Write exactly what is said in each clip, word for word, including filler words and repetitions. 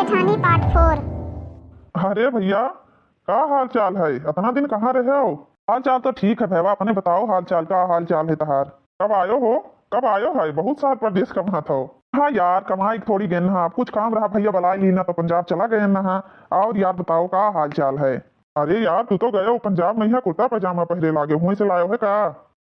ठानी पार्ट फोर। अरे भैया, का हाल चाल है? अतना दिन कहाँ रहे हो? हाल चाल तो ठीक है भैया, अपने बताओ हाल चाल, का हाल चाल है तहार? कब आयो हो? कब आयो है? बहुत साल परदेस कमात हो। हाँ यार, कमाई थोड़ी गेन हा, कुछ काम रहा भैया, बलाय ली ना तो पंजाब चला गए ना हा। और यार बताओ का हाल चाल है? अरे यार, तू तो गयो पंजाब में, यहाँ कुर्ता पैजामा पहरे लागे, हुई से लायो है का?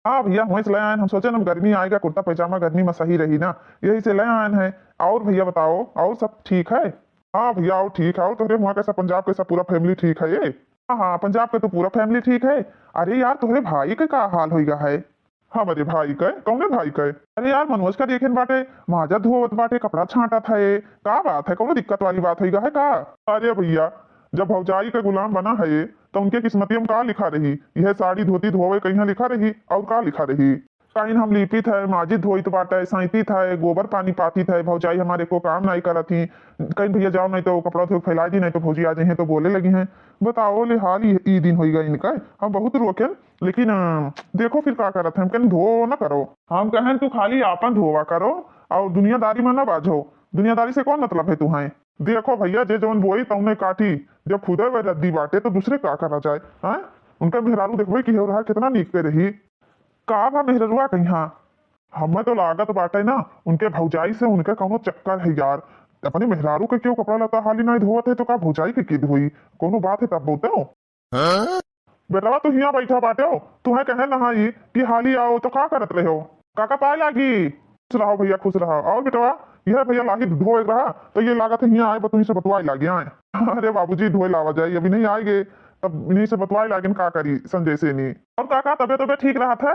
हाँ भैया, हुई से ले आयन, हम सोचेन अब गर्मी आएगा, कुर्ता पैजामा गर्मी में सही रही ना, यही से ले आयन है। और भैया बताओ, और सब ठीक है? हाँ भैया, और ठीक है। और तोहरे हुआ कैसा, पंजाब कैसा, पूरा फैमिली ठीक है ये? हाँ हाँ, पंजाब के तो पूरा फैमिली ठीक है। अरे यार, तोहरे भाई के का हाल होइगा है? हमरे भाई के? कौने भाई के? अरे यार, मनोज का देखेन बाटे, माजा धोवत बाटे, कपड़ा छांटत है। का बात है, कौनो दिक्कत वाली बात होइगा है का? अरे भैया, जब भौजाई के गुलाम बना है तो उनके किस्मतिया में का लिखा रही? यह साड़ी धोती धोवे कहीं लिखा रही? और का लिखा रही? कहीं हम लीपित है, माजित धोइत बाटे, सैंतित है, गोबर पानी पातित है, भौजाई हमारे को काम नाई करत ही। कहीं भैया जाओ, नहीं तो कपड़ा धो के फैला दी, नहीं तो भौजी आ जाइए तो बोले लगी हैं। बताओ ले, हाल ई, ई दिन होइगा इनका। हम बहुत रोकेन, लेकिन अ, देखो फिर का करत है। हम कहन धो ना करो। हम कहन तू खाली आपन धोवा करो और दुनियादारी में ना बाझो। दुनियादारी से कौन मतलब है तुम्हें? देखो भैया, जे जौन बोई तौने काटी। जब खुदे वह रद्दी बाटे तो दूसरे का करा जाए? हैं? उनका मेहरारू देखबे की हो रहा, कितना नीक पे रही। का भा मेहररुआ कहिया? हमें तो लागत बाटे ना, उनके भौजाई से उनके कौनो चक्कर है यार। अपने मेहरारू के क्यों कपड़ा लता हाली नहीं धोवत है, तो का भौजाई के की धोई? कौनो बात है तब बोलते हो। बेटवा, तू हियां बैठा बाटे हो, तुहे कहे नहाई कि हाली आओ, तो का करत रहे हो? काका पाए लागी। खुश रहो भैया, खुश रहो। और बेटवा, यह भैया लागी धोए रहा, तो ये लागत है हियां आए, बतुही से बतवाए लागी आए। अरे बाबूजी, धोए लावा जाए, अभी नहीं आएंगे, तब इन्हीं से बतवाए लागिन, का करी संजय से नहीं। और काका, तबे तबे ठीक रहा था?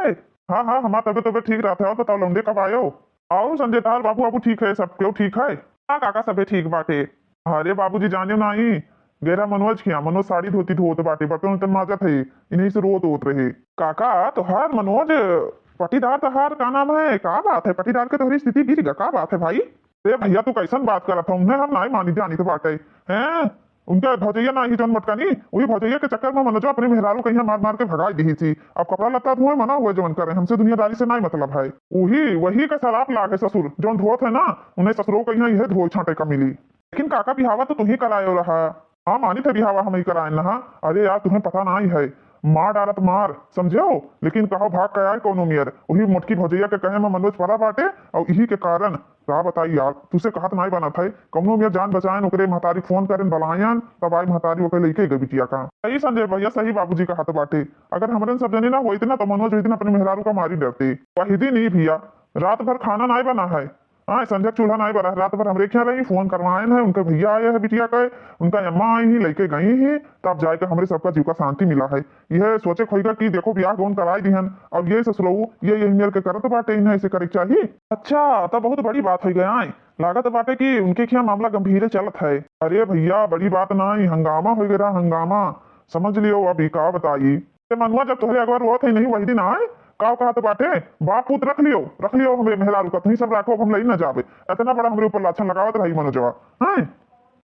हाँ हाँ, हमार तबे तबे ठीक रहा था। और बताओ लौंडे, कब आयो? आओ संजय, तार बाबू, बाबू ठीक है, सब क्यों ठीक है? हाँ काका, सभे ठीक बाटे। अरे बाबूजी, जाने नाही, गेरा मनोज किया, मनोज साड़ी धोती धोत बाटे, बर्तन उर्तन माजत है, इन्हीं से रोत होत रहे। काका, तोहार मनोज पटीदार तोहार का नाम है? का बात है, पटीदार के तोहरी स्थिति गिर गा, का बात है भाई? अरे भैया, तू कैसन बात करत हो? उन्हें हम नाई मानी जानी तो बाटे हैं। उनका भौजैया ना ही जौन मटकानी, वही भौजैया के चक्कर में मनोजवा अपने मेहरारू कहिया मार मार के भगाई दी थी। अब कपड़ा लत्ता धोए मना हुए जौन करे, हमसे दुनियादारी से नाई मतलब है। वही, वही का सराप लागे ससुर, जौन धोत है ना, उन्हें ससुरो कहिया यह धोए छांटे का मिली। लेकिन काका, बिहावा तो तुही करायो रहा। हाँ, मानी थे बिहावा हम ही कराए ना। अरे यार, तुम्हें पता नाई है, मार डालत मार, समझे हो? लेकिन कहो भाग के आए कौनो मियर, वही मोटकी भौजैया के कहे में मनोज पड़ा बाटे, और यही के कारण का बताई यार, तुसे कहत नाई बनत है, कौनो मियर जान बचाएन, ओकरे महतारी फोन करेन, बलायन, तब आई महतारी ओके लेके गई बिटिया का। सही संजय भैया, सही बाबूजी कहत बाटे। अगर हमरन सब जने ना होइत ना, तो मनोज वही दिन अपने मेहरारू का मारी डरते। वही दिन ही भैया, रात भर खाना नाई बना है। हाँ, संझा चूल्हा नाई बरा, रात भर हमरे खियाँ रही, फोन करवाएन है, उनके भैया आए हैं बिटिया के, उनका अम्मा आई ही, लेके गई ही, तब जाए के हमरे सबका जीव का शांति मिला है। यह सोचे खोइगा कि देखो, ब्याह गौन कराई दिहन, अब ये ससुरऊ, ये यही मेर के करत बाटे, इन्हें ऐसे करे के चाही। अच्छा, तब बहुत बड़ी बात हो गया है। लागत बाटे कि उनके खियाँ मामला गंभीर चलत है। अरे भैया, बड़ी बात नाई, हंगामा हो गया, हंगामा। समझ लियो, अब ई का बताई। ए मनुआ, जब तोहरे अगवा रोवत है नहीं, वही दिन आए, का कहत बाटे, बाप पूत रख लियो, रख लियो हमरे मेहरारू का, तुही सब राखो, अब हम लई न जाबे। इतना बड़ा हमरे ऊपर लाछन लगावत रही मनोजवा, हैं?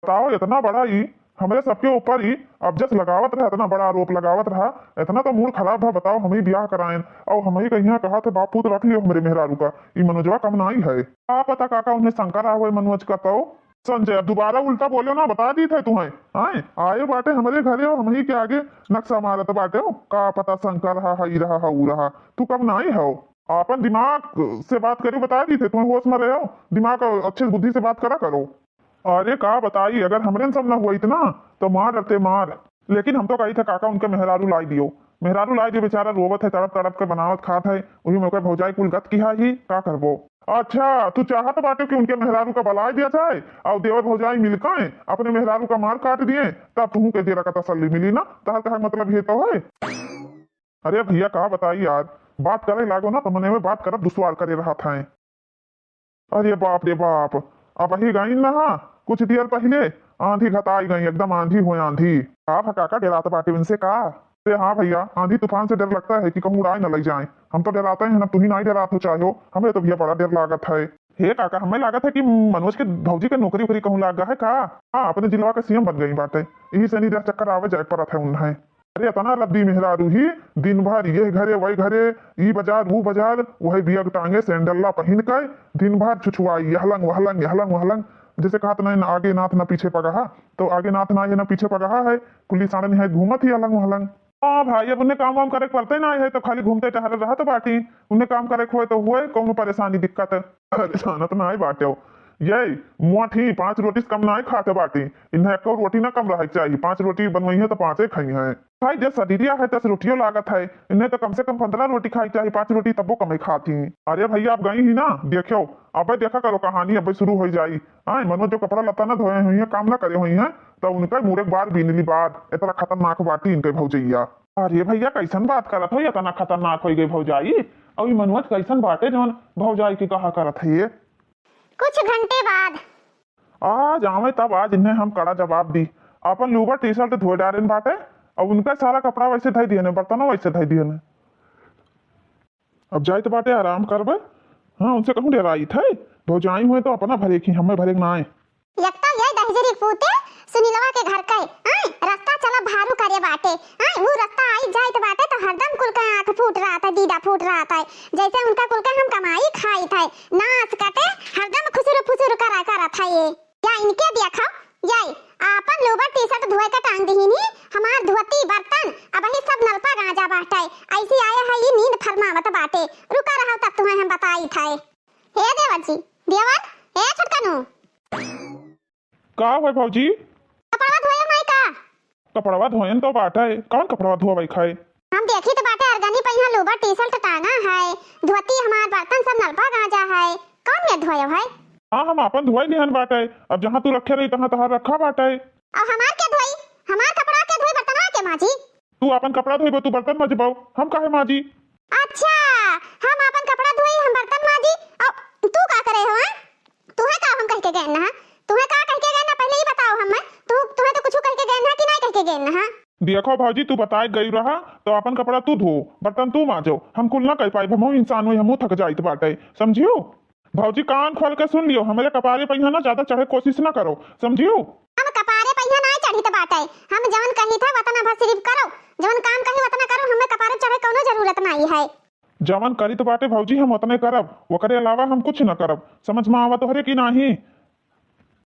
बताओ, इतना बड़ा ई हमरे सबके ऊपर ई अब जस लगावत रहा, इतना बड़ा आरोप लगावत रहा, इतना तो मूड खराब भा। बताओ, हम ही ब्याह कराएन और हम ही कहिया कहत है, बाप पूत रख लियो हमरे मेहरारू का, ई मनोजवा कम नाई है। का पता काका उन्हें शंका रहा हुए मनोज का तो। संजय, अब दोबारा उल्टा बोलो ना, बता दी थे तुम्हें। आए, आए बाटे हमरे घरे और हमही के आगे नक्शा मारत बाटे हो। का पता शंका रहा, हई रहा, हऊ रहा। तू कब नाई हो? आपन दिमाग से बात करो, बता दी थे तुम्हें, होश में रहो, दिमाग अच्छे बुद्धि से बात करा करो। अरे का बताई, अगर हमरे सब ना हुआ इतना, तो मार डरते मार। लेकिन हम तो कही थे काका उनके मेहरारू लाई दियो, मेहरारू लाई दियो, बेचारा रोवत है, तड़प तड़प के बनावत खात है, वही में ओकर भौजाई कुल गत किहा ही, का करबो? अच्छा, तू चाहत बाटे कि उनके मेहरारू का बलाय दिया जाए और देवर भौजाई मिलके अपने मेहरारू का मार काट दिए, तब तुहू के जरा का तसल्ली मिली ना? तहर कहे मतलब ये तो है। अरे भैया, का बताई यार, बात करे लागो ना तो मने में बात करब दुश्वार करे रहत है। अरे बाप रे बाप, अब ही गई ना, कुछ देर पहले आंधी घताई गई, एकदम आंधी हो आंधी। का भा काका, डेरात बाटे उनसे का? अरे हाँ भैया, आंधी तूफान से डर लगता है कि कहूँ उड़ाए न लग जाए। हम तो डेराते हैं ना, तू ही नहीं डेरात हो चाहे हो। हमें तो भैया बड़ा डर लागत है। हे काका, हमें लागत है कि मनोज के भौजी के नौकरी वोकरी कहूँ लाग गा है का? हाँ, अपने जिलवा के सीएम बन गई बाटे, यही से नहीं डर चक्कर आवे जाए परत है उन्हें। अरे इतना रद्दी मेहरारू ही, दिन भर ये घरे वही घरे, ई बाजार वो बाजार, वही बियग टांगे सैंडल्ला पहिन के दिन भर छुछुआई, यहलंग वहलंग, यहलंग वहलंग। जैसे कहत ना, ना आगे नाथ ना पीछे पगहा, तो आगे नाथ ना है ना पीछे पगहा है, कुल्ली साड़न है घूमत ही अलंग महलंग। हाँ भाई, अब उन्हें काम वाम करे के पड़ते ना है, तो खाली घूमते टहरे रहत बाटी, उन्हें काम करे के होए तो होए, कौनो परेशानी दिक्कत। अरे जानत ना है बाटे, ये मोटी पाँच रोटी से कम ना है खाते बाटी, इन्हें एको रोटी ना कम रहे के चाहिए, पाँच रोटी बनवाई है तो पाँचे खाई है। भाई, जस शरीरिया है, तस रोटियो लागत है। इन्हें तो कम से कम पन्द्रह रोटी खाई चाही, पाँच रोटी तब्बो कमे खात ही। अरे भैया, आप गई ही ना, देखो, अबे देखा करो, कहानी अबे शुरू हो जाई। आए, मनोज जो कपड़ा लत्ता ना धोए हुई है, काम ना करे हुई है, तो उनका मुड़े बार बीनली बार, इतना खतरनाक बाटी इनके भौजैया। अरे भैया, कैसन बात करत हो, इतना खतरनाक हो गई भौजाई? और ई मनोज कैसन बाटे, जौन भौजाई की कहा करत है ये? कुछ घंटे बाद। आज आवे तब आज इन्हें हम कड़ा जवाब दी। अपन लोअर टी शर्ट धोए डारेन बाटे, अब उनका सारा कपड़ा वैसे धई दिहन, बर्तनों वैसे धई दिहन। अब जाइत बाटे, आराम करबे। हाँ, उनसे कहूँ डेराइत है, भौजाई हुए तो अपना भरे की, हमें भरे के ना आए। एक तो ये दहिजरी पूते सुनीलवा के घर के, आय, रास्ता चला भारू करे बाटे, आय, वो रास्ता आई जाइत बाटे तो हरदम कुल के आँख फूट रहत है, दीदा फूट रहत है, जैसे उनका कुल के हम कमाई खाइत है, नास कटे हरदम खुसुर फुसुर करा करत है ये। या इनके देखो, ये आपन लोअर टी शर्ट धोए के टांग दिहिनी, हमार धोती बर्तन, अबही सब नलपा गांजा बाटे, ऐसी आए है ये नींद फरमावत बाटे, रुका रहो तब तुम्हें हम बताइत है। हे देवर जी, देवर, हे छोटकनू। का होय भौजी? कपड़वा धोयो नाई का? कपड़वा धोयन तो बाटे, कौन कपड़वा धोवे खाए? हम देखी तो बाटे अरगनी पे यहाँ लोअर टी शर्ट टांगा है, धोती हमार बर्तन सब नलपा गांजा है, कौन में धोयो है? हाँ, हम आपन धोए लिहन बाटे, अब जहाँ तू रखे रही तहाँ तहार रखा बाटे। और हमार के धोई? हमार कपड़ा के धोई, बर्तनवा के माजी? तू आपन कपड़ा धोइबो, तू बर्तन मजबो, हम काहे माजी? अच्छा, हम आपन कपड़ा धोई, हम बर्तन माजी, और तू का करे हो, हैं? तुहे का हम कह के गए ना? तुहे का कह के गए ना, पहले ही बताओ हमें। तू, तुहे तो कुछ कह के गए ना कि नहीं कह के गए ना? देखो भौजी, तू बताए गई रहा, तो आपन कपड़ा तू धो, बर्तन तू माजो, हम कुल ना कह पाई, हमहू इंसान हुई, हमहू थक जाइत बाटे, समझियो? भौजी, कान खोल के सुन लियो, हमरे कपारे पे यहाँ ना ज्यादा चढ़े कोशिश ना करो, समझियो? हम कपारे पे यहाँ ना चढ़ित बाटे, हम जवन कही था वतना भर सिर्फ करो, जवन काम कही वतना करो, हमें कपारे चढ़े कौनो जरूरत नहीं है। जवन करित बाटे भौजी, हम वतने करब, ओकरे अलावा हम कुछ न करब, समझ में आवा तोहरे की नाही?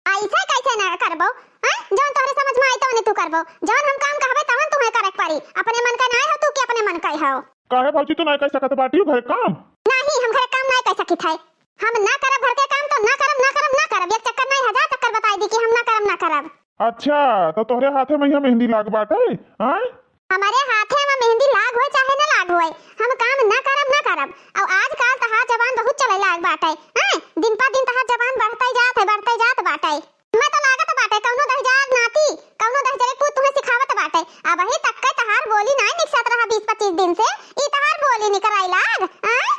ऐसे कैसे ना करबो, हैं? जवन तोहरे समझ में आई तवने तू करबो, जवन हम काम कहबे तवन तुम्हें करे के पड़ी, अपने मन का ना हो तू कि अपने मन का हो। काहे भौजी, तू नहीं कर सकत बाटियो घर काम? नहीं, हम घर काम नहीं कर सकित है। हम ना करब घर के काम तो ना करब, ना करब, ना करब। एक चक्कर नहीं, हजार चक्कर बताई दी कि हम ना करब, ना करब। अच्छा, तो तोहरे हाथे में यहाँ मेहंदी लाग बाटे, आय? हमारे हाथे में मेहंदी लाग होए चाहे ना लाग होए, हम काम ना करब, ना करब। और आजकल तहार जबान बहुत चले लाग बाटे, आय? दिन पर दिन तहार जबान बढ़ते जात है, बढ़ते जात बाटे। मैं तो लागत बाटे कौनो दहिजार नाती, कौनो दहिजरे पूत तुम्हें सिखावत बाटे। अबही तक के तहार बोली नाई निकसत रहा बीस पच्चीस दिन से, ई तहार बोली निकराई लाग, आय?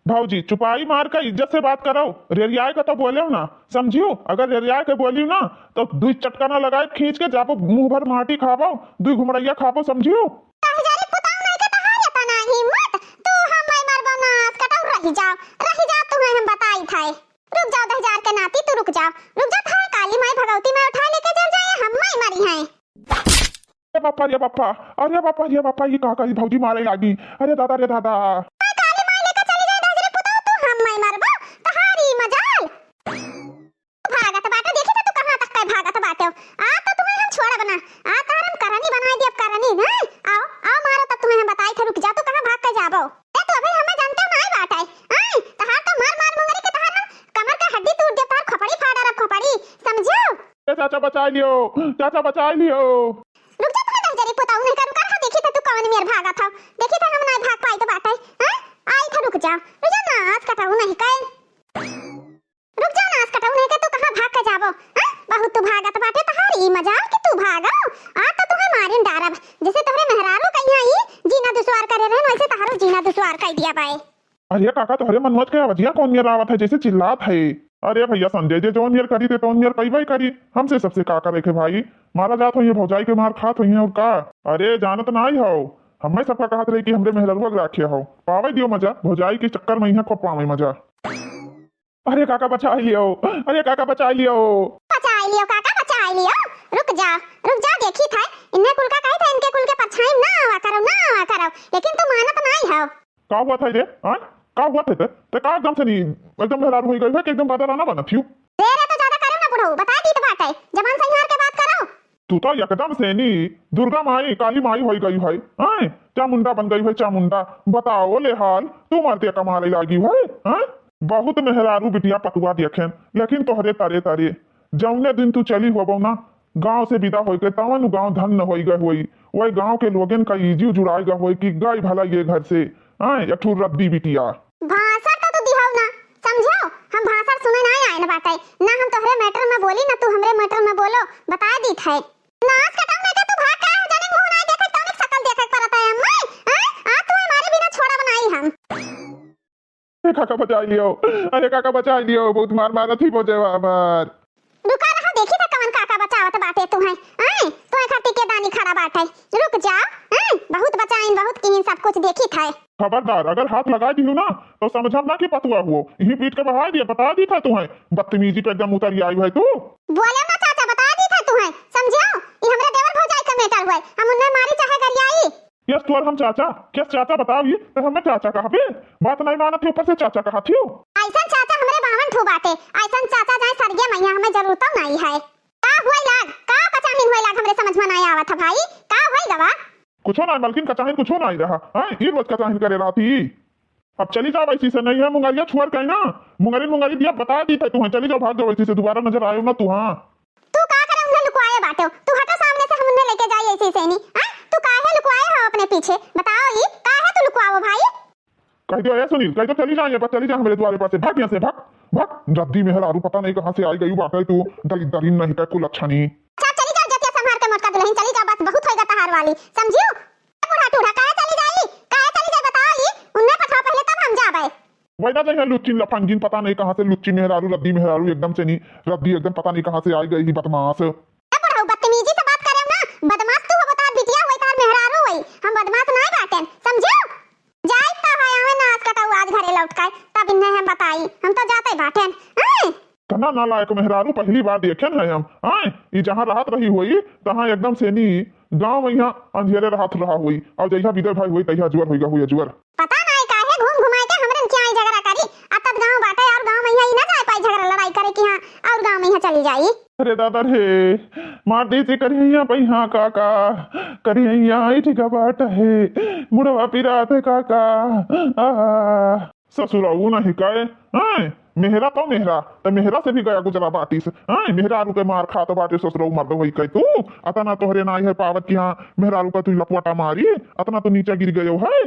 भौजी, चुपाई मार के इज्जत से बात करो, रेरियाए के तो बोलेव ना, समझियो? अगर रेरियाए के बोलियो ना, तो दुई चटकना लगाए खींच के जाबो, मुंह भर माटी खाबो, दुई घुमड़ैया खाबो, समझियो? दहिजरी पुताऊ नहीं के तहार एतना हिम्मत, तू हम्मै मरबो नास कटाऊ, रहि जाओ, रहि जाओ, तुम्हें हम बताई थाई। रुक जाओ दहिजार के नाती, तू रुक जाओ, रुक जाओ, थाई काली माई भगवती माई उठा लेके चल जाए, हम्मै मरी हैं। अरे बापा रे बापा, अरे बापा रे बापा, ये का करी भौजी मारे लागी। अरे दादा रे दादा। माई काली माई लेके चली जाए दहिजरी पुताऊ, तू हम्मै मरबो, तहारी मजाल। भागत बाटे, देखी तो तू कहाँ तक के भागत बाटे। आ तो तुम्हें हम छोड़ब ना, आ तहार हम करनी बनाई दियब, करनी, हैं? आओ, आओ मारो तब तुम्हें हम बताई थे, रुक जा, तू कहाँ भाग के जाबो? ए, तू अभी हमें जानते हो ना आई बाटे, हैं? तहार तो मार मार मुंगरी के तहार हम कमर के हड्डी टूट दे, तहार खोपड़ी फाड़ रहा, खोपड़ी, समझो? ए चाचा बचाई लियो, चाचा बचाई लियो। रुक जा, तुम्हें दहिजरी पुताऊ नहीं करू कर, हाँ, देखी थे तू कौन मेर भागत हो, देखी थे हम नहीं भाग पाई तो बाटे, हैं? आई थे, रुक जा, रुक जा, नास कटाऊ नहीं कहे, रुक जा, नास कटाऊ नहीं के तू कहाँ भाग के जाबो, हैं? बहुत तू भागत बाटे, तहार ई मजाल कि तू भागो, आ तो तुम्हें मारिन डारब, जैसे तोहरे मेहरारू कहिया ई जीना दुश्वार करे रहन, वैसे तहारो जीना दुश्वार कर दिया बाए। अरे काका, तोहरे मनोज के आवाजिया कौन मेर आवत है, जैसे चिल्लात है? अरे भैया संजय, जे जौन मेर करी ते तौन मेर कईबे करी, हमसे सबसे का करे के भाई? मारा जात होइए, भौजाई के मार खात होइए और का? अरे जानत नाई हो, हमें सबका कहत रही कि हमरे मेहररुआ के राखे हो, पावे दियो मजा, भौजाई के चक्कर में यहाँ खूब पावे मजा। अरे काका बचाई लियो, अरे काका बचाई लियो। बचाई लियो काका, बचाई लियो। रुक जा, रुक जा, देखी था, इन्हें कुल का कही था, इनके कुल के परछाई ना आवा करो, ना आवा करो, लेकिन तू मानत नाई हो। का हुआ था रे? हाँ? का हुआ था ते? ते का एकदम से नहीं, एकदम मेहरारू हो गई है कि एकदम बदला ना बनत हियो? रे, रे, तो ज्यादा करे ना, तो बताइ दीत बाटइ, जबान संहार के बात करो। तू तो एकदम सेनी दुर्गा माई, काली माई होइ गई है, हैं? चामुंडा बन गई है, चामुंडा। बताओ ले हाल, तू मरते कमाले लागी है, हैं? बहुत मेहरारू बिटिया पतुआ देखेन, लेकिन तोहरे तरे तरे। जौने दिन तू चली होबो ना, गाँव से विदा होइके, तवन गाँव धन्य होइ गए होई। वही गाँव के लोगन का इज्जत जुड़ाए गए होई कि गई भला ये घर से, हैं? एक ठू रद्दी बिटिया। भाषण तो तू दिहाऊ ना, समझो? हम भाषण सुने ना आए न बाटे, ना हम तोहरे matter में बोली, ना तू हमरे matter में बोलो, बताइ दीत है। नास कटाऊ ना का तू भाग काहे हो, जाने मुँह ना देखे, तौनिक सकल देखे के परत है हम, हैं? हैं? आज तू हमारे बिना छोड़ा बनाई हम। अरे काका बचाइ लियो, अरे काका बचाइ लियो, बहुत मार मारत ही बोझे हमार। रुका रहा, देखी था कवन काका बचावत बाटे तू है, हैं? तू है खट्टी के दानी खड़ा बाटे, रुक जाओ, हैं? बहुत बचाइन, बहुत किहिन, सब कुछ देखी था। खबरदार, अगर हाथ लगाइ दिहू ना, तो समझब ना कि पतुआ हुओ, यहीं पीट के बहाइ दिया, बताइ दी था तू है, बदतमीजी पे एकदम उतर आई है तू। बोले ना चाचा, बताइ दी था तू है, समझो? ये हमरे देवर भौजाई का matter हुए, हम उन्हें मारी चाहे गरियाई। यस तोर हम चाचा, यस चाचा बताओ ये, तो हमें चाचा कहबे? बात नहीं मानत ही, ऊपर से चाचा कहत ही। ऐसन चाचा हमरे बावन ठो बाटे, ऐसन चाचा जाए सरगे मैया, हमें जरूरत नहीं है। का हुए लाग, का कचाहिन हुए लाग, हमरे समझ में नहीं आवत है भाई, का हुए गवा? कुछो नहीं मलकिन, कचाहिन कुछो नहीं रहा, हाँ, ई रोज कचाहिन करे रहती। अब चली जाओ ऐसी से, नहीं है मुंगरिया छुअर कहीं ना, मुंगरी मुंगरी दिया बताइ दी थे तुम्हें, चली जाओ, भाग जाओ ऐसी से, दोबारा नजर आयो ना तू, हाँ। तू का करे उन्हें लुकवाए बाटे? तू हटो सामने से, हम उन्हें लेके जाई ऐसे ही से नहीं। हाँ? तू काहे लुकवाए हो अपने पीछे? बताओ ई, काहे तू लुकवाओ भाई? कह दियो, ए सुनील, कह दियो चली जा, ये बस चली जा हमरे द्वारे पर से, भाग यहाँ से, भाग, भाग। रद्दी मेहरारू पता नहीं कहाँ से आई गई बाटे तू, दलिद्दरिन नहीं का कुलच्छनी। अच्छा, चली जाओ जतिया संभार के मोटका दुल्हन, चली जाओ, बस बहुत होइगा तहार वाली, समझियो? बूढ़ा टूढ़ा, काहे चली जाई? काहे चली जाई बताओ ई? उन्हें पठाओ पहले तब हम जाबे। वैदा जइहे लुच्चिन लफंगिन, पता नहीं कहाँ से लुच्ची मेहरारू, रद्दी मेहरारू, एकदम से नहीं, रद्दी एकदम पता नहीं कहाँ से आई गई ही बदमाश। ए बुढ़ऊ, बदतमीजी से बात करे ना, बदमाश तू हो, तार बिटिया होई, तार मेहरारू होई, हम बदमाश नहीं बाटेन, समझियो? जाई तो है, आवे नास कटाऊ आज घरे लौट के, तब इन्हें हम बताई, हम तो जाते बाटेन, हैं? तना नालायक मेहरारू पहली बार देखेन है हम, हैं? ई जहाँ रहत रही होई, तहाँ एकदम से नी गाँव में यहाँ अंधेरे रहत रहा होई, और जइहा विदय भाई होई, तइहा अजवर होइगा होई, अजवर। पता नाई काहे घूम घुमाए के हमरन के आई झगड़ा करी। अतत गाँव बाटे और गाँव में यहाँ ई ना जाए पाई झगड़ा लड़ाई करे कि हाँ और गाँव में यहाँ चली जाई। अरे दादा रे, मार दी से करिहैया पै हाँ काका, करिहैया ऐठ गा बाट है, मुड़वा पिरात है काका। आह। ससुरऊ नहीं कहे, हैं? मेहरा तो मेहरा, त मेहरा से भी गया गुजरा बाटिस, हैं? मेहरारू के मार खात बाटे ससुरऊ मर्द होई कहे तू, अतना तोहरे नाई है पावत कि हाँ, मेहरारू का तू लपवटा मारी, अतना तो नीचे गिर गयो है।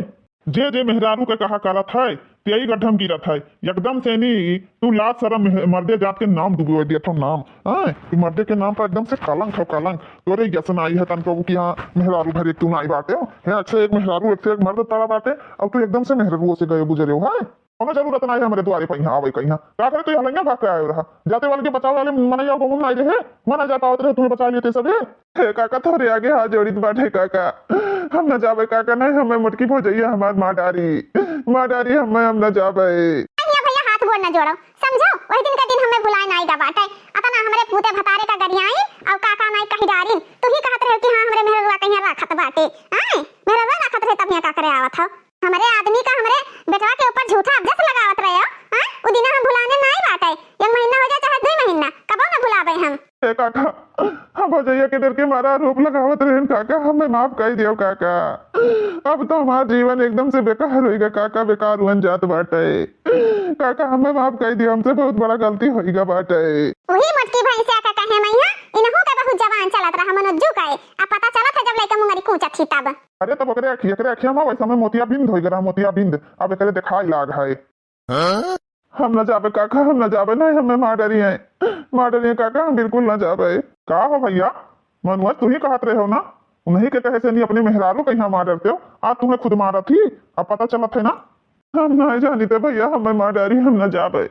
जे जे मेहरारू के कहा करत है, तेई गड्ढम गिरत है। एकदम से नी, तू लाज शरम मेह-, मर्दे जात के नाम डुबो दिया था नाम, हैं? तू मर्दे के नाम पर एकदम से कलंक हो, कलंक। तोरे यस नाई है तनको कि हाँ, मेहरारू भर एक तू नाई बाटे हो। है, एक से एक मेहरारू, एक से एक मर्द पड़ा बाटे, अब तू एकदम से मेहरारू से गए गुजरे हो, हैं? कोनो जरूरत नाई है हमरे द्वारे पे यहाँ आवे के यहाँ। का करे तू यहाँ लंगा भाग के आयो रहा? जाते वाले के बचावे वाले मनैया को नाई रहे, मना जा पावत रहे, तुम्हें बचा लेते सभी। हे काका, तोहरे आगे हाथ जोड़ित बाटे काका, हम न जाबे काका, नहीं हमें मोटकी भौजैया हमार मार डारी, मार डारी हमें, हम न जाबे। भैया, भैया, हाथ गोड़ न जोड़ो, समझो, वही दिन का दिन हमें भुलाए नाई गा बाटे। अतना हमरे पूते भतारे का गरियाई, और काका नाई कही डारिन, तू ही कहत रहे कि हाँ, हमरे मेहररुआ कहीं राखत बाटे, आए, मेहररुआ राखत रहे, तब यहाँ का करे आवत हो? हमरे आदमी का, हमरे बेटवा के ऊपर झूठा अपजस लगावत रहे हो, हाँ? उ दिना हम भुलाने नाई बाटे, एक महीना हो जाए चाहे दुई महीना, कबो न भुलाबे हम। ए काका, हम भौजैया के डर के मारा आरोप लगावत रहेन काका, हमें माफ कर दियो काका। अब तो हमार जीवन एकदम से बेकार होइगा काका, बेकार हुअन जात बाटे। काका, हमें माफ कर दियो, हमसे बहुत बड़ा गलती होइगा बाटे। वही मोटकी भैंसिया का कहे मैया, इनहू का बहुत जबान चलत रहा मनोजू का, अब पता चलत है जब लइका मुंगरी कूचत ही तब। अरे तब ओकरे अखी, एकरे अखिया में वैसा में मोतियाबिंद होइगा रहा, मोतियाबिंद। अब एकरे देखाई लाग है। हम न जाबे काका, हम न जाबे, नहीं हमें मार डरी है, मार डरी है काका, हम बिल्कुल न जाबे। का हो भैया, मनुआ तू ही कहत रहे हो ना, उन्हीं के कहे से नहीं अपने मेहरारू के यहाँ मार डरते हो, आज तुम्हें खुद मारत ही, अब पता चलत है ना। हम नहीं जानी थे भैया, हमें मार डारी, हम न जाबे,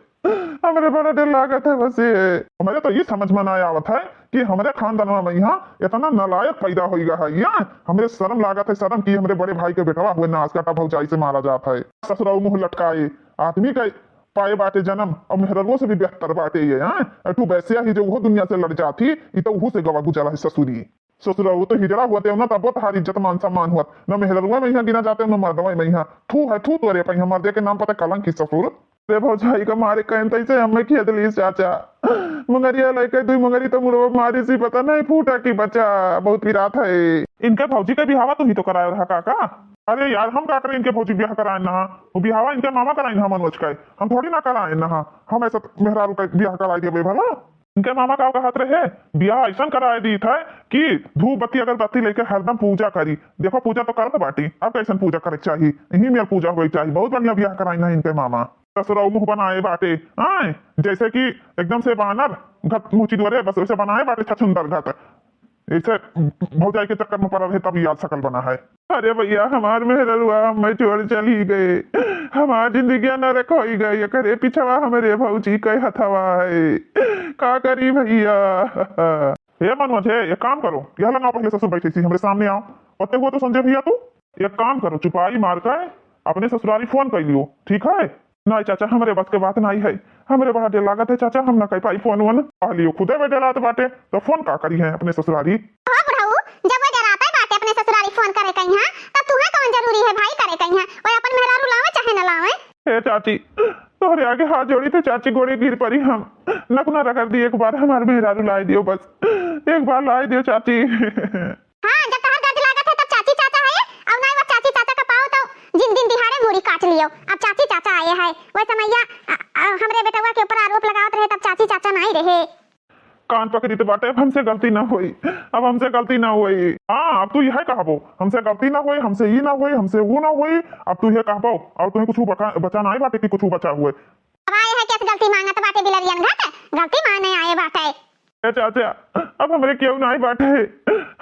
हमरे बड़ा डर लागत है बस ये। हमरे तो ये समझ में ना आवत है कि हमरे खानदानवा में यहाँ इतना नालायक पैदा होइगा है, या हमरे शर्म लागत है, शर्म कि हमरे बड़े भाई के बेटवा हुए नास काटा भौजाई से मारा जात है। ससुराऊ मुँह लटकाए आदमी का पाए बाटे जन्म, और मेहररुओ से भी बेहतर बाटे ये, हाँ? तू वैसे ही जो वो दुनिया से लड़ जाती, ई तो उहू से गवा गुजरा है ससुरी। ससुरा, वो तो हिजड़ा हुआ ते ना, तबो तहार इज्जत मान सम्मान हुआ। न मेहररुआ में यहाँ गिना जाते, न मर्दवा में यहाँ। थू है, थू तोरे पे, यहाँ मर्दे के नाम पता कलंक की ससुर। रे भौजाई का मारे कहन तैसे हमें खेद लीस चाचा। मुंगरिया लइके दुई मुंगरी तो मुड़वा मारी सी, पता नहीं फूटा की बचा, बहुत पिरात है। इनके भौजी के बिहावा तू ही तो करायो रहा काका। अरे यार, हम का करें, इनके भौजी बियाह कराए ना, वो बिहावा इनके मामा कराए ना मनोज का, हम थोड़ी ना कराए ना, हम ऐसा मेहरारू का बियाह कराए देबे भला। इनके मामा का कहत रहे, बियाह ऐसन कराए दी था कि धूप बत्ती अगरबत्ती लेके हरदम पूजा करी। देखो, पूजा तो करत बाटी, अब कैसन पूजा करे के चाही, यही में पूजा होए के चाही। बहुत बढ़िया बियाह कराई ना इनके मामा। ससुरा मुंह बनाए बाटे, आए, जैसे कि एकदम से बानर घत मुची दुआरे, बस वैसे बनाए बाटे छछुंदर घत। ऐसे भौजाई के चक्कर में पड़ा रहे, तब याद शकल बना है। अरे भैया, हमार मेहररुआ हमें छोड़ चली गए, हमार जिंदगिया नरक होई गई, एकरे पिछवा हमरे भौजी के हथवा है, का करी भैया? हे मनोज, हे, एक काम करो, यहाँ लंगाओ, पहले ससुर बैठे सी, हमरे सामने आओ। पते हुआ तो संजय भैया तू, एक काम करो, चुपाई मार के अपने ससुरारी फोन कर लियो, ठीक है? नहीं चाचा, हमरे बस के बात नहीं है, हमरे बड़ा डर लागत है चाचा, हम ना कर पाई फोन वोन। कह लियो खुदे में डरात बाटे, तो फोन का करी है अपने ससुरारी? हाँ बुढ़ऊ, जब वो डराते बाटे अपने ससुरारी फोन करे कहीं, हाँ, तब तुहे कौन जरूरी है भाई करे कहीं, हाँ? वो अपन मेहरारू लावे चाहे न लावे। हे चाची, तोहरे आगे हाथ जोड़ी थे चाची, गोड़े गिर पड़ी हम, नकुना रगड़ दी, एक बार हमार मेहरारू लाए दियो बस, एक बार लाए दियो चाची। हाँ, जब तहार दर्द लागत है तब चाची चाचा है, और नहीं वो चाची चाचा का पाओ तो जिन दिन दिहाड़े मूड़ी काट लियो। अब चाची चाचा आए है, वह समैया अ, अ, हमरे बेटवा के ऊपर आरोप लगावत रहे तब चाची चाचा नहीं रहे। कान पकड़ी तो बाटे, अब हमसे गलती ना होई, अब हमसे गलती ना होई। हाँ, अब तू यह कहबो, हमसे गलती ना होई, हमसे ई ना होई, हमसे वो ना होई। अब तू यह कहबो, और तुम्हें कुछ बचा, बचा ना बाटे कि कुछ बचा हुए। अब आए है कैसे गलती मांगत बाटे बिलरियन घट, गलती माने आए बाटे। ए चाचा, अब हमरे केहू नाई बाटे,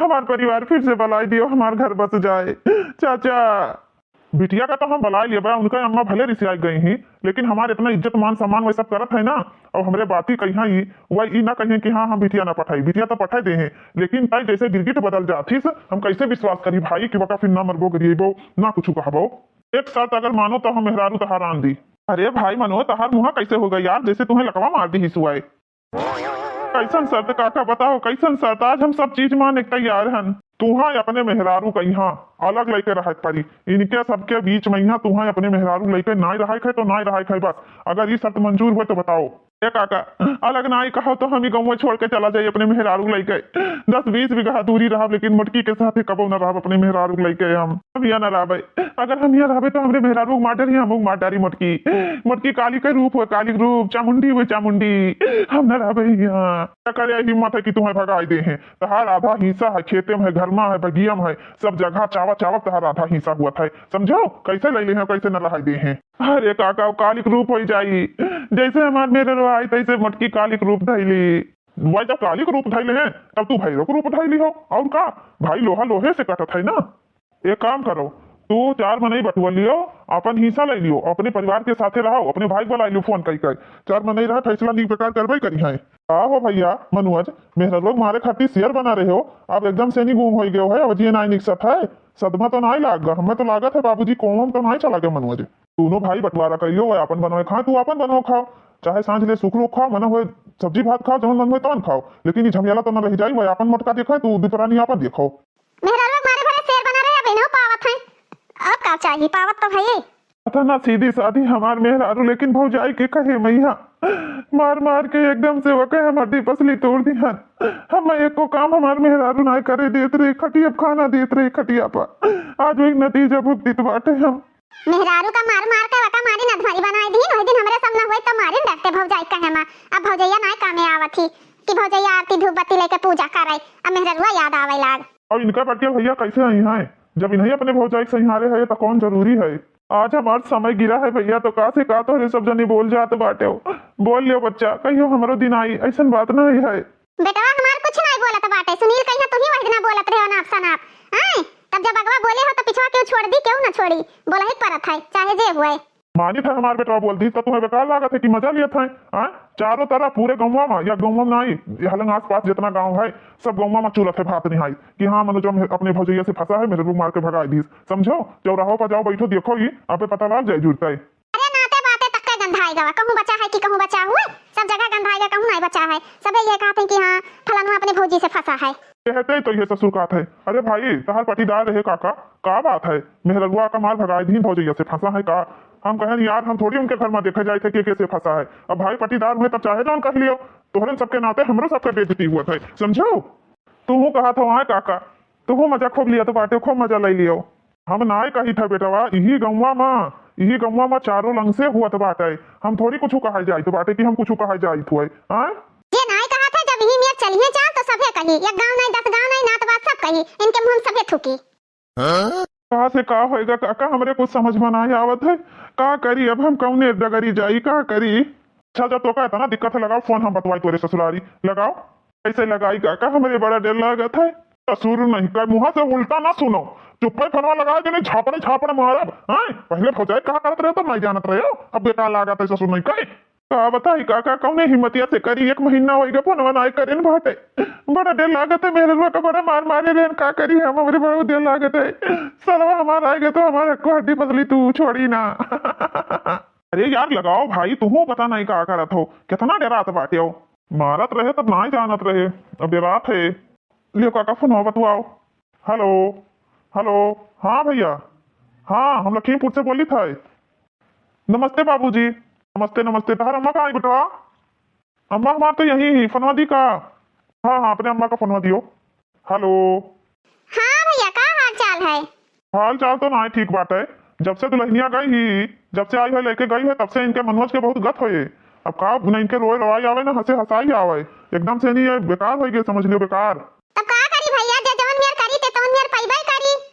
हमार परिवार फिर से बलाई दियो, हमार घर बस जाए चाचा। बिटिया का तो हम बलाई लिया बा, उनका अम्मा भले रिसियाई गई ही, लेकिन हमार इतना इज्जत मान सम्मान वह सब करत है ना, और हमरे बाती कहिया ही, वह ई ना कहिए कि हाँ हम बिटिया ना पठाई, बिटिया तो पठाई दे हैं, लेकिन ताई जैसे गिरगिट बदल जाथिस, हम कैसे विश्वास करी भाई कि वका फिर ना मरबो गरिएबो ना कुछ कहबो। एक शर्त अगर मानो तो हम मेहरारू तहार आन दी। अरे भाई मनो, तहार मुँह कैसे हो गई यार, जैसे तुम्हें लकवा मार दी हिसुआए। कैसन शर्त काका बताओ, कैसन शर्त? आज हम सब चीज माने के तैयार हन। तुहा अपने मेहरारू का यहाँ अलग लइके रहे के पड़ी। इनके सबके बीच में यहाँ तुहा अपने मेहरारू लइके नाई रहे के है तो नाई रहे के है बस। अगर ई शर्त मंजूर हुए तो बताओ। ए काका, अलग नाई कहो तो हम ही गाँव छोड़ के चला जाई अपने मेहरारू लइके। दस बीस बीघा दूरी रहब लेकिन मोटकी के साथे कबो न रहब अपने मेहरारू लइके हम। हम यहाँ न रहबे। अगर हम यहाँ रहबे तो हमरे मेहरारू के मार डारी, हम मार डारी मोटकी। मोटकी काली के रूप हुए, काली के रूप, चामुंडी हुए, चामुंडी। हम न रहबे यहाँ। करे हिम्मत है कि तुम्हें भगाई दे हैं। तहार आधा हिस्सा है, खेते में है, घर में है, बगिया में है, सब जगह चावा चावा तहार आधा हिस्सा हुआ था। समझो, कैसे ले ले हैं, कैसे न रहाई दे हैं। अरे काका, वो कालिक रूप होई जाई, जैसे हमार मेहररुआ आई, तैसे मोटकी कालिक रूप धैली। वही जब कालिक रूप धैले हैं, तब तू भैरव के रूप धैली हो। और का भाई, लोहा लोहे से कटत है ना। एक काम करो, तू चार मनई बटुआ लियो, अपन हिस्सा ले लियो, अपने परिवार के साथे रहो, अपने भाई को लाई लियो फोन कई कई। चार मनई रहे, फैसला नीक बेकार करबे करी है। का हो भैया मनोज, मेहररुआ के मारे खातिर शेर बना रहे हो, अब एकदम से नहीं गुम हो गयो है, अब जिए नाई निकसत है। सदमा तो नाई लाग गा, हमें तो लागत है बाबूजी कोमम तो नाई चला गया मनोज। दोनों भाई बंटवारा कर लियो, वह अपन बनवे खाए, तू अपन बनवे खाओ, चाहे सांझ ले सुखरू खाओ, मना हुए सब्जी भात खाओ, जौन मन हुए तौन खाओ, लेकिन ई झमेला तो न रह जाई, वह अपन मोटका देखे, तू दुपरानी अपन देखो। मेहरारू मारे भरे शेर बना रहे, अब इन्हों पावत हैं, अब का चाहिए, पावत तो है ये। पता ना सीधी साधी हमार मेहरारू, लेकिन भौजाई के कहे मैया मार मार के एकदम से वके हमार दी पसली तोड़ दिहन। हम एको काम हमार मेहरारू ना करे देत रहे, खटिया पे खाना देत रहे, खटिया पर। आज वही नतीजा भुगतित बाटे हम। मेहरारू का मार मार के वका मारी नधमारी बनाई दीन, वही दिन हमरे सब न होई तो मारिन डरते भौजाई कहे मा। अब भौजैया नाय कामे आवत ही कि भौजैया आरती धूप बत्ती लेके पूजा करे, अब मेहररुआ याद आवे लाग। अब इनका बटिया भैया कैसे आई हैं, जब इन्हें अपने भौजाई के सहियारे है तो कौन जरूरी है। आज हमार समय गिरा है भैया, तो का से का तोहरे सब जनी बोल जात बाटे हो। बोल लियो बच्चा, कहियो हमरो दिन आई, ऐसन बात नहीं है। बेटवा हमार कुछ नाई बोलत बाटे, सुनील कहिया तू ही वही दिना बोलत रहे हो नाप सनाप। आय, तब जब अगवा बोले हो तो पिछवा केहू छोड़ दी, केहू ना छोड़ी, बोला ही परत है, चाहे जे हुए। मानित है हमार बेटवा बोल दी तो तुम्हें बेकार लागत है कि मजा लियत है। आय, चारों तरफ पूरे गौवा में या गौवा में नाई, ये हलंग आसपास जितना गांव है, सब गौवा में चूलत है भात निहाई कि हाँ मनोज अपने भौजैया से फंसा है, मेहररू मार के भगाई दीस। समझो, चौराहों पर जाओ बैठो, देखो ही, अबे पता लाग जाए जुड़ता है। अरे नाते बाते तक के गंधाई गवा, कहूँ बचा है कि कहूँ बचा हुए, सब जगह गंधाई गवा, कहूँ नहीं बचा है। सबे ये कहते हैं कि हाँ फलाना अपने भौजी से फंसा है। कहते तो ये ससुर कहत है, "अरे भाई, तहार पटीदार रहे काका, का बात है? मेहररुआ का मार भगाए दीन भौजैया से फंसा है का?" हम कहेन, "यार, हम थोड़ी उनके घर में देखे जाइत है के, के से फंसा है। अब भाई पटीदार हुए तब चाहे जौन कह लियो, तोहरन सबके नाते हमरो सबके बेइज्जती हुआ है, समझो?" तुहू कहत हो, "हाँ काका, तुहू मजा खूब लिया तो बाटे, खूब मजा ले लियो।" हम नाय कही था बेटवा, इही गौवा मा, इही गौवा मा चारों लंग से हुआ तो बाटे। हम थोड़ी कुछ कहा जाइत बाटे कि हम कुछ कहा जाइत हुए, हाँ? ये नाय कहा था, जब इही नियत चलिए चाल तो सभे कही, एक गाँव नहीं, दस गाँव नहीं, नात बात सब कही, इनके मुँह में सभे थूकी। कहाँ से का होएगा काका, हमरे कुछ समझ में नाय आवत है। का करी अब हम, कौने डगरी जाई, का करी? अच्छा, जब तोका इतना दिक्कत है, लगाओ फोन, हम बतवाई तोरे ससुरारी। लगाओ। कैसे लगाई काका, हमरे बड़ा डर लागत है। ससुर नहीं का मुँह से उल्टा ना सुनो, चुप्पे फोनवा लगा के नहीं झापड़े झापड़ मारब। हाँ, पहले भौजाई कहा करत रहे तब नहीं जानत रहे हो, अब बेकार लागत है ससुर नहीं का। का बताई काका, कौने हिम्मतिया से करी, एक महीना होइगा फोनवा नाय करेन बाटे। बड़ा डर लागत है, मेहररुआ का बड़ा मार मारे रहन, का करी हम, हमरे बड़ा डर लागत है। सरवा हमार आएगा तो हमार हक्को हड्डी पसली तू छोड़ी ना। अरे यार लगाओ भाई, तुहू पता नहीं का करत हो, कितना डरात बाटे हो। मारत रहे तब नाय जानत रहे, अब डरात है। लियो काका फोनवा बतवाओ। हेलो, हेलो, हाँ भैया, हाँ हम लखीमपुर से बोलित है। नमस्ते बाबूजी। नमस्ते, नमस्ते। तहार अम्मा कहाँ है बेटवा? अम्मा हमार तो यही ही, फोनवा दी का? हाँ, हाँ, अपने अम्मा का फोनवा दियो। हेलो। हाँ भैया, का हाल चाल है? हाल चाल तो नाय ठीक बाटे। जब से दुल्हनिया गई ही, जब से आई है लेके गई है, तब से इनके मनोज के बहुत गत होए। अब का न इनके रोए रोवाई आवे, न हंसे हंसाई आवे। एकदम से नहीं, ये बेकार हो गए, समझ लियो बेकार। तब का करी भैया, जे जवन मेर करी ते तवन मेर पइबे करी।